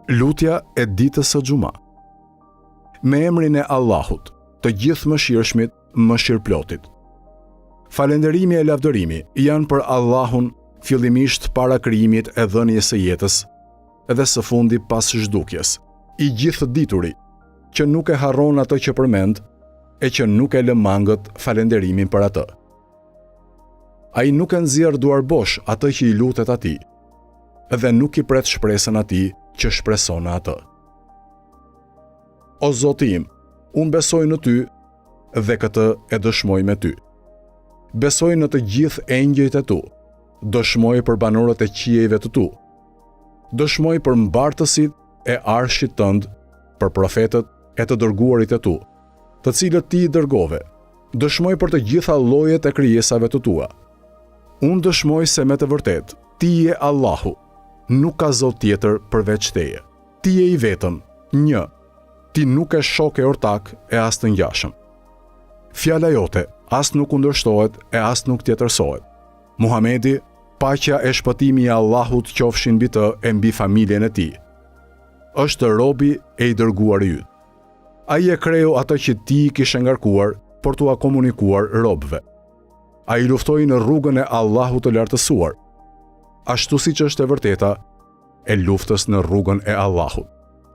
Lutja e ditës së xhuma. Me emrin e Allahut, të Gjithëmëshirshmit, mëshirëplotit. Falënderimi e lavdërimi janë për Allahun fillimisht para krijimit e dhënies së jetës dhe së fundi pas zhdukjes. I gjithëdituri, që nuk e harron atë që përmend e që nuk e lë mangët falënderimin për atë. Ai nuk e nxjerr duarbosh atë që i lutet atij dhe nuk i pret shpresën atij që shpreson në atë. O Zoti im, unë besoj në ty dhe këtë e dëshmoj me ty. Besoj në të gjithë engjëjt e tu, dëshmoj për banorët e qiejve të tu, dëshmoj për mbartësit e arshit tënd, për profetët e të dërguarit e tu, të cilët ti i dërgove, Dëshmoj për të gjitha llojet e krijesave të tua. Unë dëshmoj se me të vërtetë, ti je Allahu, nuk ka Zot tjetër përveç teje. Ti je i vetëm, një, ti nuk ke shok e ortak e as të ngjashëm. Fjala jote as nuk kundërshtohet e as nuk tjetërsohet. Muhamedi, paqja e shpëtimi i Allahut qofshin mbi të e mbi familjen e tij, është robi e i dërguari yt. Ai e kreu atë që ti i kishe ngarkuar për t'ua komunikuar robëve. Ai luftoi në rrugën e Allahut të Lartësuar, ashtu siç është e vërteta e luftës në rrugën e Allahut.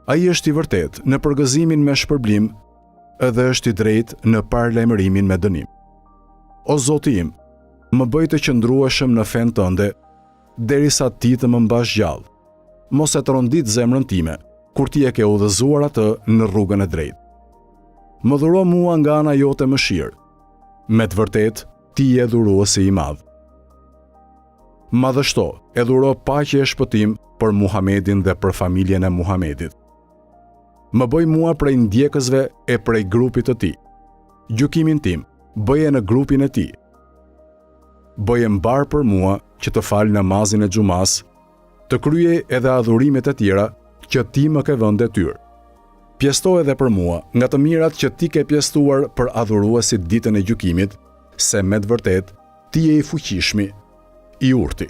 Ai është i vërtetë në përgëzimin me shpërblim dhe është i drejtë në paralajmërimin me dënim. O Zoti im, më bëj të qëndrueshëm në fenë tënde derisa ti të më mbash gjallë. Mos e trondit zemrën time, kur ti e ke udhëzuar atë në rrugën e drejtë. Më dhuro mua nga ana jote mëshirë. Me të vërtetë, ti je dhuruesi i madh. Madhështo, e dhuro paqe e shpëtim për Muhamedin dhe për familjen e Muhamedit. Më bëj mua prej ndjekësve e prej grupit të tij. Gjykimin tim, bëje në grupin e tij. Bëje mbarë për mua që të fal namazin e xhumasë, të kryej edhe adhurimet e tjera që ti më ke vënë detyrë. Pjesëto edhe për mua nga të mirat që ti ke pjesëtuar për adhuruesit ditën e gjykimit, se me të vërtetë ti je i fuqishmi, i urti.